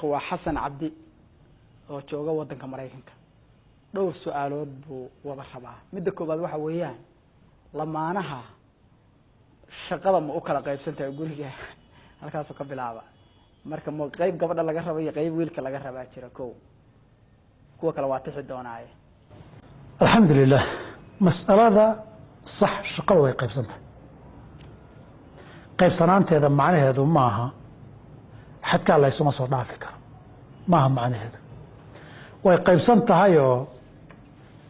Waa Xasan Cabdi oo jooga waddanka Maraykanka. Dhowr su-aalood buu wada rabaa. Midda koowaad waxa weeyaan, lamaanaha shaqada ma u kala qaybsan tahay guriga? Halkaasuu ka bilaaba. Marka ma qeyb gabadha laga raba iyo qeyb wiilka laga rabaa jira? Ko kuwa kale waa tixi doonaaye. Alxamdu lilah. Mas'alada sax, shaqada way qaybsantahay. Qaybsanaanteeda macnaheedu maaha xadkaa laysuma soo dhaafi karo, maaha macnaheedu. Way qaybsan tahayoo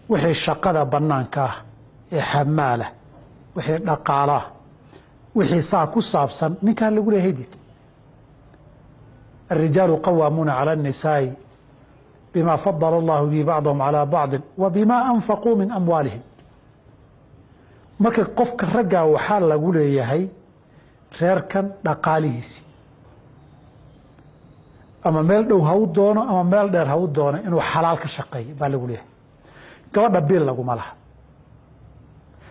wixii shaqada banaanka ah ee xamaalah, wixii dhaqaalaah, wixii saa ku saabsan ninkaa lagu leeyahay did. Alrijaalu qawaamuuna cala الnisaa'i bima fadala allahu bihi bacdahum calaa bacdi wa bima anfaquu min amwaalihim. Marka qofka raggaa waxaa lagu leeyahay reerkan dhaqaalihiisii, ama meel dhow ha u doono ama meel dheer ha u doono, inuu xalaal ka shaqeeyo baa lagu leeyahay. Gabadha biil laguma laha,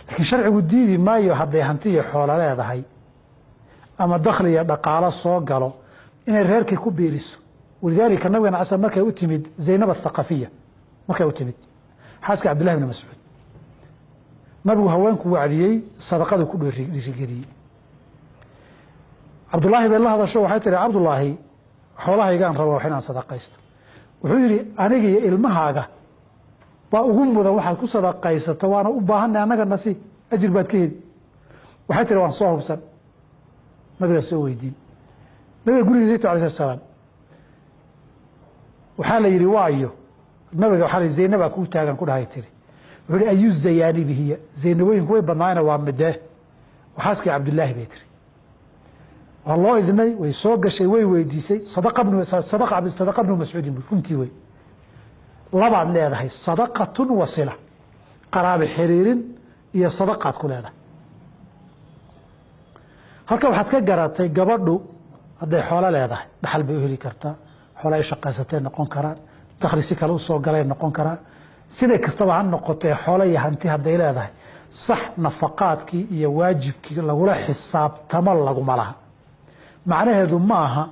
laakiin sharcigu diidi maayo hadday hanti iyo xoolo leedahay ama dakhli iyo dhaqaalo soo galo inay reerkii ku biiriso. Walidaalika nabigana casal markay u timid Zaynab Athaqafiya, markay u timid xaaska Cabdillahi bni Mascuud, nabigu haweenku wacdiyey, sadaqadu ku dhiirigeliyey. Cabdullaahi bay la hadasho, waxay tihi, "Cabdullaahi, xoolahaygaan raba wax inaan sadaqaysto." Wuxuu yidhi, "Aniga iyo ilmahaaga waa ugu mudan waxaad ku sadaqaysato, waana u baahanay, annaga nasi ajir baad ka heli." Waxay tihi, "Waan soo hubsan, nabigaa soo weydiin." Nabiga gurigiisa alay slat salaam waxaa la yidhi, waayo nabiga waxaa la yidhi, "Zaynabaa kuu taagan," ku dhahay tiri. Wuxuu yihi, "Ayu zayaanibi hiya?" Zaynabooyinku way badnaayna, waa midee? Xaaskii Cabdullaahi, bay tiri. Waa loo idnay, way soo gashay, way weydiisay. Sadaqa bnu Mascuudin bu runtii wey. Labaad leedahay, sadaqatun wasila, qaraabe xiriirin iyo sadaqaad ku leedahay. Halka waxaad ka garatay, gabadhu hadday xoolo leedahay dhaxal bay u heli kartaa, xoolo ay shaqaysatay noqon karaan, dakhli si kale usoo galay noqon karaan. Siday kastaba ha noqotee, xoolo iyo hanti hadday leedahay, sax, nafaqaadkii iyo waajibkii lagula xisaabtamo laguma laha. Macnaheedu ma aha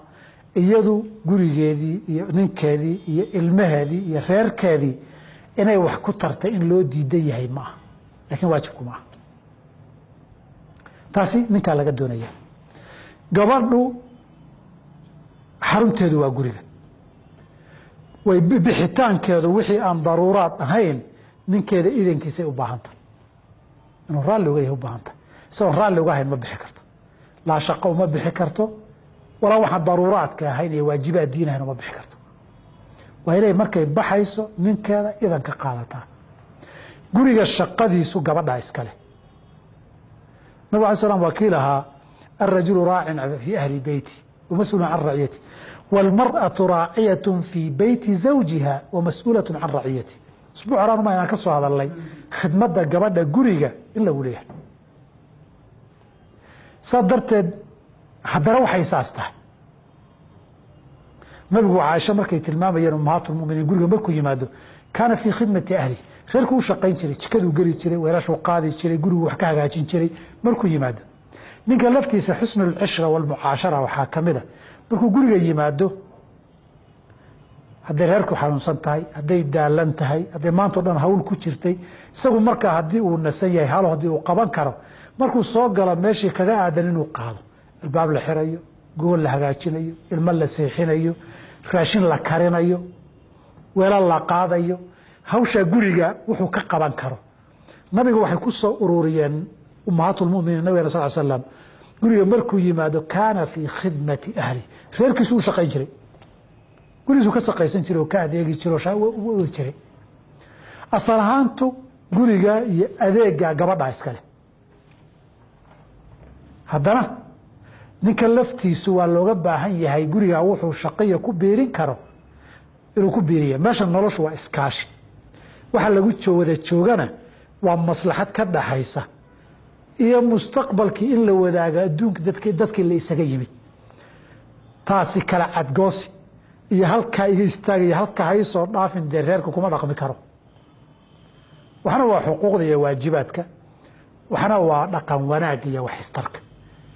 iyadu gurigeedii iyo ninkeedii iyo ilmaheedii iyo reerkeedii inay wax ku tartay in loo diidan yahay, ma aha, laakiin waajibku ma aha. Taasi ninkaa laga doonaya. Gabadhu xarunteedu waa guriga. Way bixitaankeedu wixii aan daruuraad ahayn ninkeeda idankiisay u baahantah, inuu raalli uga yahay u baahantah. Isagoon raalli uga ahayn ma bixi karto, laa shaqo uma bixi karto, walaa waxaan daruuraadka ahayn iyo waajibaad diin ahayn uma bixi karto. Waa inay markay baxayso ninkeeda idan ka qaadataa. Guriga shaqadiisu gabadhaa iskale. Nabig alay slam waa kii lahaa, "Alrajulu raacin fii ahli beyti wamas-uulun can raciyati, wاlmarأaةu raaciyat fii beyti zawjiha wamas-uulaة can raciyati." Usbuuc horaan uma inaan ka soo hadalnay khidmadda gabadha guriga in lagu leeyahay. Saa darteed haddana waxay saas tahay, nabigu Caaisha markay tilmaamayeen ummahaat lmuminiin, guriga markuu yimaado kaana fii khidmati ahli, reerkuu u shaqayn jiray, jikaduu geli jiray, weelashuu qaadi jiray, gurigu wax ka hagaajin jiray markuu yimaado. Ninka laftiisa xusnu lcishra walmucaashara waxaa ka mida markuu guriga yimaado, hadday reerku xanuunsan tahay, hadday daalan tahay, hadday maanta o dhan hawl ku jirtay, isagu markaa haddii uu nasan yahay, halo haddii uu qaban karo, markuu soo galo meeshii kaga aadan inuu qaado, albaab la xirayo, gogol la hagaajinayo, ilmo la seexinayo, raashin la karinayo, weelal la qaadayo, hawsha guriga wuxuu ka qaban karo. Nabiga waxay ku soo ururiyeen ummahaat lmuminiin, nabigana sal slam guriga markuu yimaado kaana fii khidmati ahli, reerkiisu u shaqayn jiray, gurigiisu ka shaqaysan jiray oo ka adeegi jiray oo jiray. Asal ahaantu guriga iyo adeega gabadha iskale. Haddana ninka laftiisu waa looga baahan yahay gurigaa wuxuu shaqiya ku biirin karo inuu ku biiriya. Meesha noloshu waa iskaashi, waxa lagu wada joogana waa maslaxad ka dhaxaysa iyo mustaqbalkii in la wadaago adduunka dadkii la isaga yimid. Taasi kala cadgoosi iyo halkaa iga istaagaya, halkaa ha isoo dhaafin, dee reerka kuma dhaqmi karo. Waxna waa xuquuqda iyo waajibaadka, waxna waa dhaqan wanaag iyo wax istarka.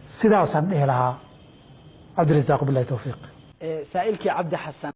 Sidaasaan dhihi lahaa, Cabdirasaaq, bilahi towfiiq. Saa'ilkii Cabdi Xasan.